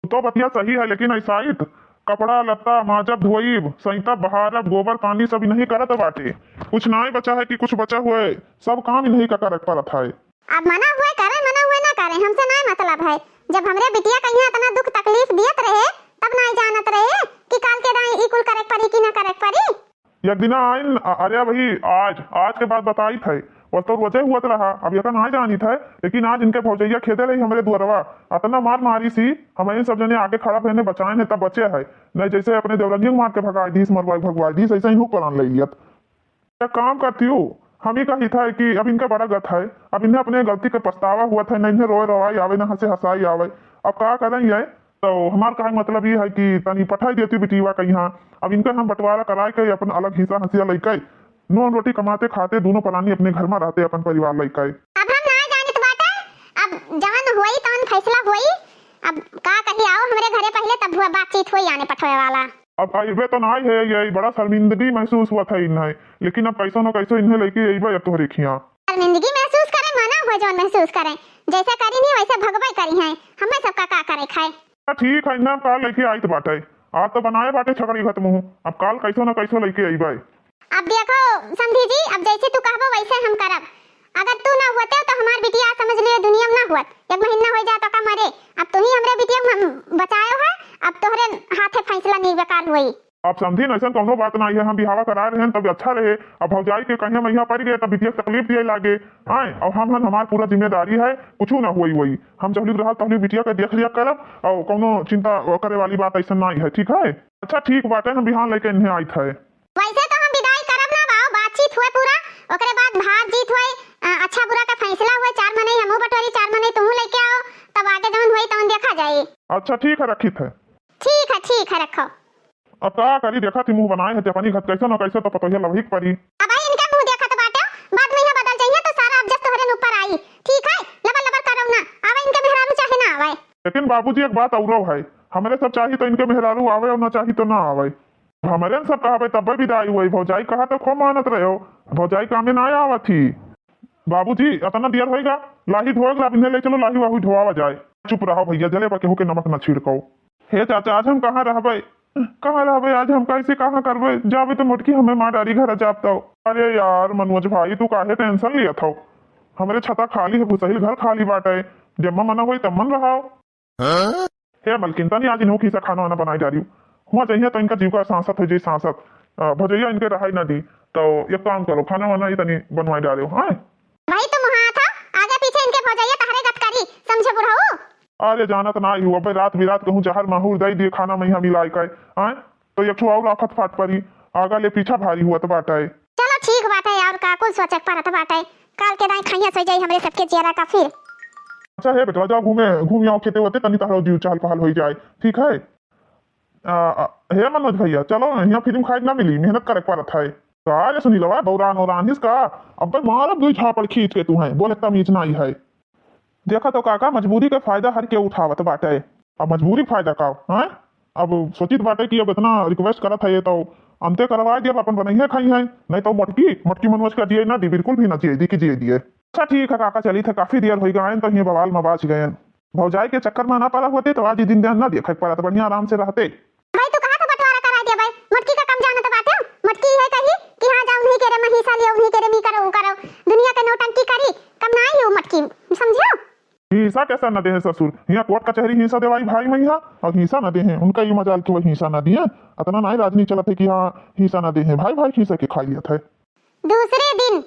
तो बतिया सही है, लेकिन ऐसाइत कपड़ा लत्ता माजब धोइब, सैतब बहारब, गोबर पानी सब इन्हीं करत बाटे। कुछ नाय बचा है कि कुछ बचा हुए, सब काम इन्हीं का करे पड़त है। अब मना हुए करे, मना हुए ना करे, हमसे नाय मतलब है। जब हमरे बिटिया कहिया इतना दुख तकलीफ दियत रहे, तब नाय जानत रहे कि काल के दाई ई कुल करे पड़ी कि ना करे पड़ी। एक दिना आइन, अ-, अरे भाई, आज, आज के बात बताइत है, वो तो रोजे हुअत रहा, अब एका नाय जानित है, लेकिन आज इनके भौजैया खेदे रही हमरे दुअरवा, अतना मार मारी सी, हम इन सब जने आगे खड़ा भयने बचाए हैं, तब बचे है, नहीं जैसे अपने देवरनिया मार के भगाई दीस, मरवाई भगवाई दीस, ऐसे ही हुक परान ले लियत। एक काम करती हूँ, हम ही कही था कि अब इनका बड़ा गत है, अब इन्हें अपने गलती का पछतावा हुआ था, न इन्हें रोए रोवाई आवे, न हंसे हंसाई आवे। अब का करें ये? तो हमार कहे मतलब ये है कि तनी पठाई देती बिटिया कहीं। अब इनका हम बंटवारा कराए के अपन अलग हिस्सा हंसिया लेके नून रोटी कमाते खाते दोनों परानी अपने घर में रहते अपन परिवार लेके। अब हम ना जानित बाटे, अब जवन होई तवन फैसला होई। अब का कही, आओ हमरे घरे पहले, तब हुआ बातचीत होई आने पठवे वाला। अब अइबे तो नाई है, ये बड़ा शर्मिंदगी महसूस हुआ था इन्हें, लेकिन अब कैसो न कैसो इन्हें लेके अइबे अब तोहरे खियाँ। शर्मिंदगी महसूस करे, मना हुआ जौन महसूस करे, जैसे करी नहीं वैसे भगबे करी हैं, हमें सबका का करे खाए। हाँ, ठीक है, इन्हें काल लेके आइत बाटे, आज तो बनाए बाटे छकड़ी घत मुँह, अब काल कैसो न कैसो लेके अइबे। अब देखो समधी जी, अब जैसे तू कहबो वैसे हम करब। अगर तू ना होते तो हमार बिटिया समझ लियो दुनिया में ना होत। एक महीना हो जाए तो का मरे। अब तू ही हमरे बिटिया के हम बचायो है, अब तोहरे हाथे फैसला नहीं बेकार होई। अब समधी न, ऐसन कौनो बात नहीं है, हम बिहावा करा रहे हैं तब अच्छा रहे। अब भौजाई के कहीं मैया पड़ गए तब बिटिया के तकलीफ दिए लागे। आए, अब हम हन, हमार पूरा जिम्मेदारी है, कुछ ना होई वही। हम जहलिक रहल तहलिक बिटिया के देख लिया करब, और कौनो चिंता करे वाली बात ऐसा नहीं है, ठीक है? अच्छा ठीक बाटे, हम बिहान लेके इन्हें आइत है। वैसे तो हम विदाई करब ना बाओ, बातचीत हुए पूरा, ओकरे बाद हार जीत हुए, अ, अच्छा बुरा का फैसला हुए, चार मनई हमहू बटोरी, चार मनई तुहू लेके आओ, तब आगे जौन हुई तौन देखा जाई। अच्छा ठीक है, रखित है। ठीक है, ठीक है, रखो। अब का करी, देखा थी मुँह बनाए है जपनी घत, कैसो न कैसो तो पतोहिया लवही के परी। अब आई इनका मुँह देखत बाटे, बाद में यहाँ बदल जाइए तो सारा अब जस तोहरे न ऊपर आई। ठीक है, लबर लबर करो ना, आवे इनके मेहरारू चाहे ना आवे। लेकिन बाबूजी एक बात औरो है, हमरे सब चाही तो इनके मेहरारू आवे और ना चाही तो ना आवे। हमरे न सब कहबे तब्बे विदाई हुई, भौजाई कहा तो खूब मानत रहे हो, भौजाई कामे ना आवत ही। बाबूजी, अतना देर होइगा, लाही ढोएगा, अब इन्हें ले चलो, लाही वाही ढोआवा जाए। चुप रहो भैया, जले पर केहू के नमक न छिड़को। हे चाचा, आज हम कहाँ रहबे, कहाँ रहबे आज हम, कैसे कहाँ करबे, जाबे तो मोटकी हमें मार डारी घर जाब तो। अरे यार मनोज भाई, तू काहे tension लियत हो? हमरे छता खाली है, भुसहिल घर खाली बाटे, जम्मा मना होई तब मन रहाओ। हे मलकिन, तनी आज इन्हों खीसा खाना वाना बनाई डारियो। हुआ जइहे तो इनका जीव का सांसत हो जाई, सांसत। अ, भजैया इनके रहाई ना दी। तो एक काम करो, खाना वाना ही तनी बनवाई डारियो, हाँ? वही तो मुहा था, आगे पीछे इनके भजैया तहरे गत करी, समझे बुढ़ऊ? अरे जानत ना ही हुआ, भाई रात बिरात कहूँ जहर माहूर दई दिए खाना में यहाँ मिलाई के, हाँ? तो एक ठो और आफत फाट परी, आगा ले पीछा भारी हुआ तो बाटा है। चलो ठीक बाटे, और का कुल सोचे के परत बाटे, काल के दाई खैया सो जाई हमरे सबके जियरा का फिर। अच्छा हे बेटवा, जाओ घूमे, घूम आओ खेते वेते, तनी तहरो जीव चहल पहल होई जाए, ठीक है? आ, आ, हे मनोज भैया, चलो, यहाँ फिल्म खाए के ना मिली, मेहनत करे के पड़त है। का रे सुनीलवा, बौरान ओरान हिस का? अब मारब दुई झापड़ खींच के तुहें, बोले तमीज नाई है। देखा तो काका, मजबूरी के फायदा हर केहू उठावत बाटे। अब मजबूरी के फायदा का, हैं? अब सोचित बाटे कि अब इतना request करत है ये तो अंते करवाए दिया, अपन बनइहे खाई है, नहीं तो मटकी, मटकी मनोज का जिए ना दी, बिल्कुल भी ना जिए दी कि जिए दिए। अच्छा ठीक है काका, चलित है, काफी देर होई गए तो ये बवाल में बाच गए। भौजाई के चक्कर में ना पड़ा होते तो आज ही दिन ध्यान ना देखे पड़त, बढ़िया आराम से रहते। भाई तू कहा था बंटवारा करा दिया भाई, मोटकी का कम जानत बाटे, मोटकी है कही कि हाँ जा उन्हीं के रे मैं हिस्सा लियो, उन्हीं के रे मी करो, ऊ करो, दुनिया के नौटंकी करी, कम ना ही हो मोटकी, समझो? हिस्सा कैसा न दे है ससुर, यहाँ कोर्ट कचहरी हिस्सा देवाई भाई मैं यहाँ, और हिस्सा न दे है, उनका ये मजाल कि वह हिस्सा न दिए, इतना ना ही राजनी चलत है कि हाँ हिस्सा न दे है, भाई भाई हिस्सा के खा लिया था। दूसरे दिन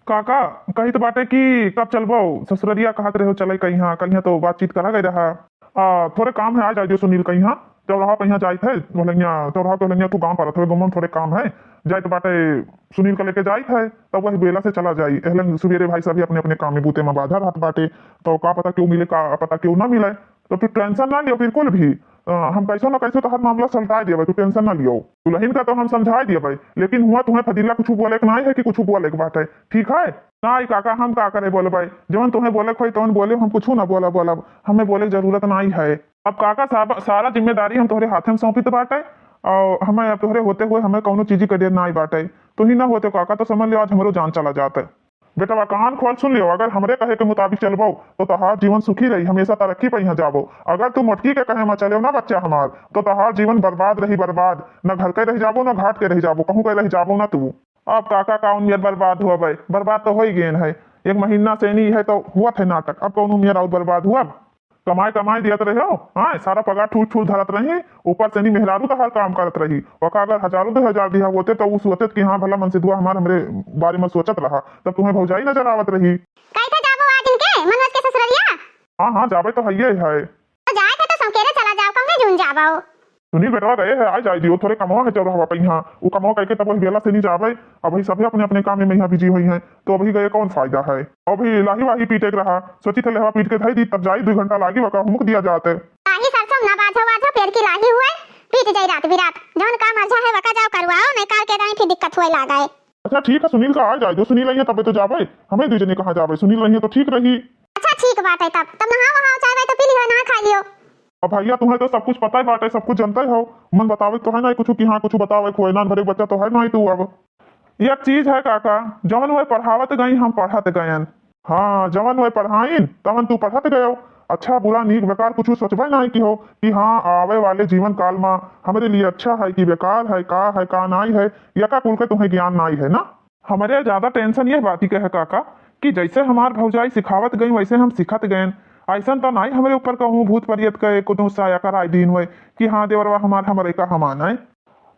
काका कहित बाटे कि कब चलबो ससुररिया, कहत रहे हो चले कहिया, कहिया तो बातचीत करा गए रहा। आ, थोड़े काम है, आ जाए जो सुनील कहिया, चौराहा कहिया जाइत है, भलैया, चौराहा के भलैया तू गाँव पर रहत हवे, गाँव में थोड़े काम है, जाइत बाटे सुनील के लेके जाइत है, तब वही बेला से चला जाई। एहलन सुबेरे भाई सभी अपने अपने काम में बूते में बाधा रहत बाटे, तो का पता क्यों मिले, का पता क्यों ना मिले। तो फिर tension ना लियो बिल्कुल भी। अ, हम कैसो न कैसो तोहर मामला सलटाए देबे, तू tension ना लियो। दुलहिन का तो हम समझाए देबे, लेकिन हुआ तुहें फजीला कुछ बोले के नाई है कि कुछ बोले के बात है, ठीक है? नाई काका, हम का करे बोलबे, जवन तुहें बोले के होई तवन बोले, हम कुछ ना बोला बोलब, हमें बोले के जरूरत नाई है। अब काका साब-, सारा जिम्मेदारी हम तोहरे हाथे में सौंपित बाटे, और हमें अब तोहरे होते हुए हमें कौनो चीज के डर नाई बाटे। तू ही ना होते काका तो समझ लियो आज हमरो जान चला जाते। बेटवा, कान खोल सुन लियो, अगर हमरे कहे के मुताबिक चलबो, तो तोहार जीवन सुखी रही, हमेशा तरक्की पे यहाँ जाबो। अगर तू मोटकी के कहे में चलेव ना बच्चा हमार, तो तोहार जीवन बर्बाद रही, बर्बाद। न घर के रह जाबो, न घाट के रह जाबो, कहूँ के रह जाबो ना तू। अब काका, काउन मेर बर्बाद होबे? बर्बाद तो होई गेन है। एक महीना से नहीं है तो हुआ थे नाटक, अब कौनो मेर और बर्बाद हुआ? कमाई, कमाई दियत रहे हो, हाँ, सारा पगार ठूस, ठूस धरत रही, ऊपर से नहीं मेहरारू तोहार काम करत रही। ओका अगर हजारों दो हजार दिया होते, तो उ सोचत कि हाँ, भला मनसेधुआ हमार हमरे बारे में सोचत रहा, तब तुहें भौजाई नजर आवत रही। कही थे जाबो आज इनके, मनोज के ससुररिया? हाँ, हाँ, जाबे तो हइये है। तो जाए थे तो संकेरे चला जाओ, कौने जून जाबो? सुनील बेटवा गए है, आ जाए दियो, थोड़े कमवा है चौराहा पे यहाँ, उ कमवा करके तब वही बेला से नहीं जाबे। अबही सभे अपने अपने काम में यहाँ busy होई हैं, तो अबही गए कौन फायदा है? अबही लाही वाही पीटे के रहा, सोची थे लेहवा पीट के धई दी, तब जाई दुई घंटा लागी, वका हुमुक दिया जाते। लाही सरसों ना बाझो, बाझो पेड़ की लाही हुए, पीट जाई रात बिरात। जौन काम अरझा है वका जाओ करवाओ, नहीं काल के दाई फिर दिक्कत हुए लागे। अच्छा ठीक है, सुनील का आ जाए दो, सुनील अइहे तबे तो जाबे, हमें दुई जने कहाँ जाबे, सुनील रहिए तो ठीक रही। अच्छा ठीक बात है, तब, तब नहा वहा चाय वाय तो पी लियो, नहा खा लियो। अब भैया, तुम्हें तो सब कुछ पता ही बाटे, सब कुछ जानते हो। मन बतावे तो है ना कुछ कि हाँ, कुछ बतावे, खोए नान भरे बच्चा तो है ना तू अब। एक चीज है काका, जवन वह पढ़ावत गई, हम पढ़त गयन। हाँ, जवन वह पढ़ाइन, तवन तू पढ़त गयो। अच्छा, बुरा, नीक, बेकार कुछ सोचबे नाई कि हो कि हाँ, आवे वाले जीवन काल में हमरे लिए अच्छा है कि बेकार है, का है, का नाई है, यका कुल के तुम्हें ज्ञान नाई है ना। हमरे ज्यादा tension यह बात ही के है काका कि जैसे हमार भौजाई सिखावत गई, वैसे हम सिखत गयन। ऐसन तो नाई हमरे ऊपर कहूँ भूत परियत के कोनो साया कराई दीन हुए कि हाँ, देवरवा हमार हमरे का हमान है।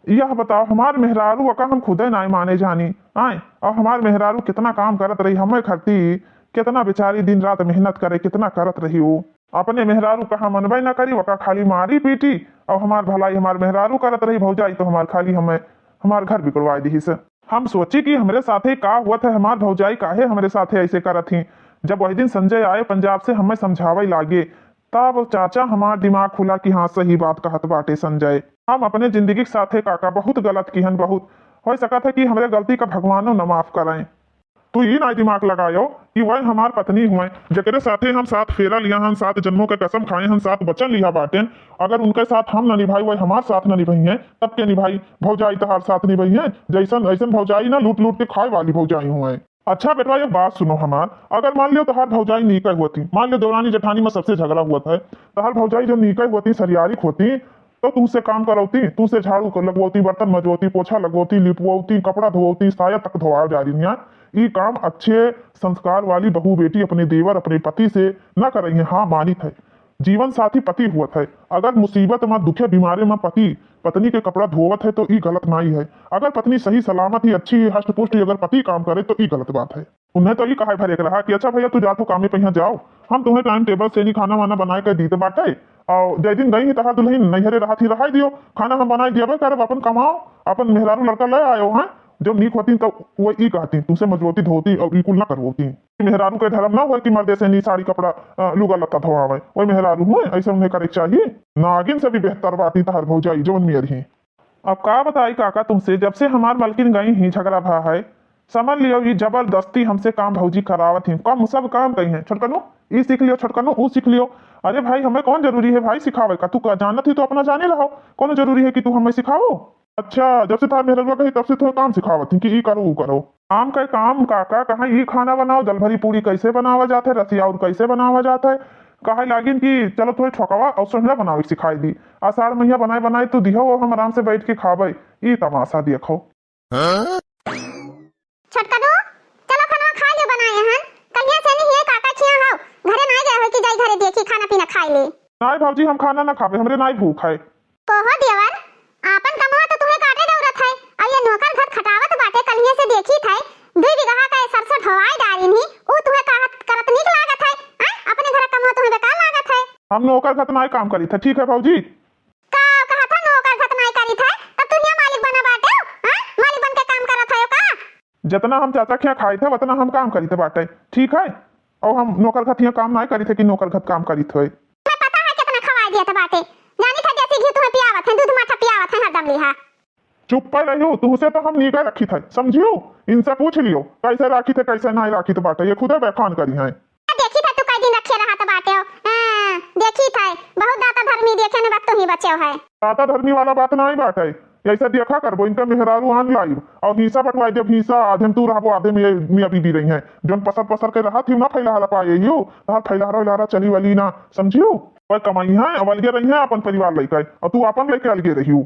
यह बताओ, हमार मेहरारू का हम खुदे नाई माने जानी, आए, और हमार मेहरारू कितना काम करत रही, हमें खरती कितना बेचारी दिन रात मेहनत करे, कितना करत रही वो। अपने मेहरारू का हम मनबे ना करी, वका खाली मारी पीटी, और हमार भलाई हमार मेहरारू करत रही, भौजाई तो हमार खाली हमें, हमार घर बिगड़वाई दिहिस। हम सोची कि हमरे साथे का हुआ था, हमार भौजाई काहे हमरे साथे ऐसे करत ही। जब वही दिन संजय आए पंजाब से, हमें समझावे लागे, तब चाचा हमार दिमाग खुला कि हाँ, सही बात कहत बाटे संजय। हम अपने जिंदगी के साथे काका बहुत गलत किहन, बहुत। हो सकत है कि हमरे गलती का भगवानो न माफ करें। तू ई ना दिमाग लगायो कि वह हमार पत्नी हुए, जेकरे साथे हम सात फेरा लिया हन, सात जन्मों के कसम खाए हन, सात वचन लिया बाटेन। अगर उनके साथ हम ना निभाई, वह हमार साथ ना निभाई हैं, तब के निभाई? भौजाई तहार साथ निभाई हैं। जैसन, ऐसन भौजाई ना लूट लूट के खाए वाली भौजाई हुए। अच्छा बेटवा, एक बात सुनो हमार, अगर मान लियो तहार भौजाई नीके होती, मान लियो देवरानी जेठानी में सबसे झगड़ा हुआ था, तहार भौजाई जो नीके होती, सरियारिक होती, तो तुमसे काम करौती, तुमसे झाड़ू कर लगवौती, बर्तन मजवौती, पोछा लगवौती, लिपवौती, कपड़ा धोवौती, साया तक धोआ जा रही हैं। ई काम अच्छे संस्कार वाली बहू बेटी अपने देवर, अपने पति से ना करई है। हाँ, मानित है, जीवन साथी पति हुवत है। अगर मुसीबत में, दुखे, बीमारे में पति पत्नी के कपड़ा धोवत है तो ई गलत नाई है। अगर पत्नी सही सलामत ही, अच्छी ही, हष्ट पुष्ट ही अगर पति काम करे तो ई गलत बात है। उन्हें तो ई कहे भरे के रहा कि अच्छा भैया, तू जात हो कामे पे, यहाँ जाओ, हम तुम्हें time table से नहीं खाना वाना बनाए के दीते बाटे, और जय दिन गई ही तहार दुल्हन नैहरे रहत ही रहाई दियो, खाना हम बनाए दियबे करब, अपन कमाओ, अपन मेहरारू लड़का ले आयो हैं, जब नीक होती तो वो ई कहती, "तुमसे मजबूती धोती और ई कुल ना करवोती।" मेहरारू के धर्म ना होए कि मर्दे से नी साड़ी कपड़ा, अ, लुगा लत्ता धोआवे। वही मेहरारू हुए, ऐसे उन्हें करे के चाहिए। नागिन से भी बेहतर बाटी तहर भौजाई, जवन मियर ही। अब का बताई काका तुमसे, जब से हमार मलकिन गई ही झगड़ा भा है, समझ लियो, ई जबरदस्ती हमसे काम भौजी करावत ही। कम सब काम कही है, "छोटकनू, ई सीख लियो, छोटकनू, ऊ सीख लियो।" अरे भाई, हमें कौन जरूरी है भाई सिखावे का? तू का जानत ही तो अपना जाने रहो, कौन जरूरी है कि तू हमें सिखाओ? अच्छा, जब से थार मेहररुआ गई, तब से तुम्हें काम सिखावत ही कि ई करो, ऊ करो। काम का काम काका, कहाँ ई खाना बनाओ, दलभरी पूरी कैसे बनावा जात है, रसिया और कैसे बनावा जात है, कहे लागिन कि चलो तुम्हें ठोकवा और सोहला बनावे के सिखाई दी। आषाढ़ महीना बनाए बनाए तू दिहो, वो हम आराम से बैठ के खाबे। ई तमाशा देखो। छोटकनू, चलो खनवा खाइ लियो बनाए हन। कहिया से नहीं है काका खिया हो, घरे नाई गए हो कि जाई घरे देखी खाना पीना खाइ ले। नाई भौजी, हम खाना ना खाबे, हमरे नाई भूख है। कोहो देवर, आपन कमवा तो तुम्हें काटे दौरत है, अब ये नौकर घत खटावत बाटे, कलिये से देखी थे, दुई बीघा का सरसों ढोवाई डारिन ही, ऊ तुम्हें कहत करत नीक लागत है, हैं? अपने घर कमवा तुम्हें बेकार लागत है। हम नौकर घत नाई काम करी थे, ठीक है भौजी? का कहत है नौकर घत नाई करी थे, तब तू हियां मालिक बना बाटे, हैं? मालिक बन के काम करत है का? जितना हम चाचा खिया खाई थे, उतना हम काम करी थे बाटे, ठीक है? और हम नौकर घत हियां काम नाई करी थे कि नौकर घत काम करी थे। मैं पता है कितना खवाई दिया था बाटे, जानी था देसी घी तुम्हें पियावत है, दूध माठा पियावत है हरदम लिहा। चुप पर रहियो, तुहसे तो हम नीके रखी थे, समझियो? इनसे पूछ लियो, कैसे राखी थे, कैसे नाई राखी थे बाटे, ये खुदे बखान करी हैं। देखी थे तू कई दिन रखे रहा तो बाटे हो। हाँ, देखी थे, बहुत दाता धर्मी देखे ने वक्त ही बचे है। दाता धर्मी वाला बात नाई बाटे, ऐसे देखा करबो, इनका मेहरारू आन लाइब और हिस्सा बंटवाई देब, हिस्सा आधे में तू रहबो, आधे में ये मियाँ बीबी रही हैं, जौन पसर पसर के रहा थी ना फैला हला पाए यो, तहार फैलहरा वैलहरा चली वाली ना, समझियो? वह कमाई है, अब अलगे रही हैं अपन परिवार लेके, और तू अपन लेके अलगे रहियो।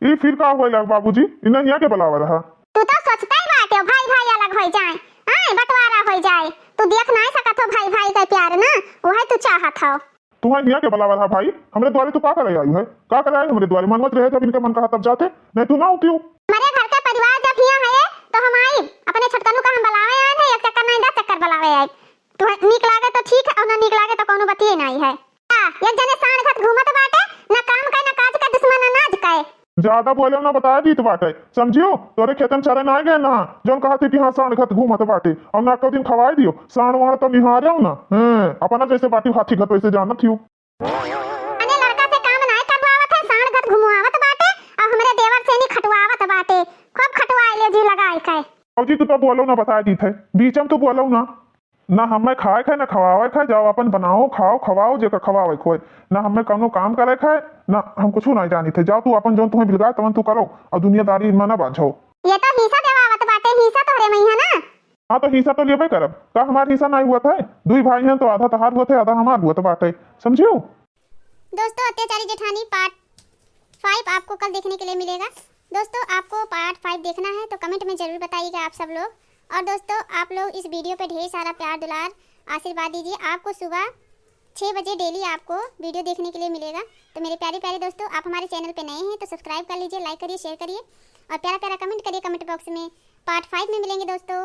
ई फिर का होइला बाबूजी? इन्हें हियाँ के बुलावा रहा? तू तो सोचता ही बाटे हो, भाई भाई अलग होई जाए, आए बंटवारा होई जाए। तू देख नाई सकत हो भाई भाई का प्यार ना, वही तू चाहत हो। तू है हियाँ के बुलावा रहा भाई? हमरे द्वारे तू का करे आई है? का करे आई हमरे द्वारे? मनवत रहे जब इनके मन कहा तब जाते, नहीं तू ना होती हो। हमारे घर के परिवार जब हियाँ है तो हम आई, अपने छोटकनू का हम बुलावे आए हैं, एक चक्कर नहीं दस चक्कर बुलावे आए। तुम्हें नीक लागे तो ठीक है, और ना नीक लागे तो कौनो बतिये नाई है। आ, एक जने साँड़ घत घूमत बाटे, ना काम का, ना काज का, दुश्मन अनाज का। ज्यादा बोले ना बता दीत बाटे, समझियो? तोरे खेतन चरे ना गए ना, जौन कहा थी कि हाँ साँड़ घत घूमत बाटे, और ना को दिन खवाए दियो, साँड़ वाँड़ तो निहारे ना, हैं, अपना जैसे बाटी हाथी घत वैसे जानत हियो। अने लड़का से काम नाई करवावत है, साँड़ घत घुमवावत बाटे, और हमरे देवर से नहीं खटवावत बाटे, खूब खटवाए ले जी लगाए के। भौजी, तू तो बोलो ना, बता दी थे, बीच में तू बोलो ना। ना हमें खाए खाए, ना खवावे खाए, जाओ अपन बनाओ, खाओ, खवाओ, जेका खवावे खोए। ना हमें कौनो काम करे खाए, ना हम कुछ नहीं जानी थे। जाओ तू अपन जौन तुम्हें बिलगाए, तवन तू करो, और दुनियादारी में ना बाझो। ये तो हिस्सा देवावत बाटे, हिस्सा तोहरे में ही है ना? हाँ, तो हिस्सा तो लेबे करब। का हमार हिस्सा नहीं हुआ था? दुई भाई हैं, तो आधा तहार हुआ था, आधा हमार हुआ था बाटे, समझियो? दोस्तों, अत्याचारी जेठानी part five आपको कल देखने के लिए मिलेगा। दोस्तों, आपको part five देखना है तो comment में ज़रूर बताइएगा आप सब लोग। और दोस्तों, आप लोग इस video पे ढेर सारा प्यार, दुलार, आशीर्वाद दीजिए। आपको सुबह छः बजे daily आपको video देखने के लिए मिलेगा। तो मेरे प्यारे प्यारे दोस्तों, आप हमारे channel पे नए हैं तो subscribe कर लीजिए, like करिए, share करिए और प्यारा प्यारा comment करिए comment box में। Part five में मिलेंगे दोस्तों।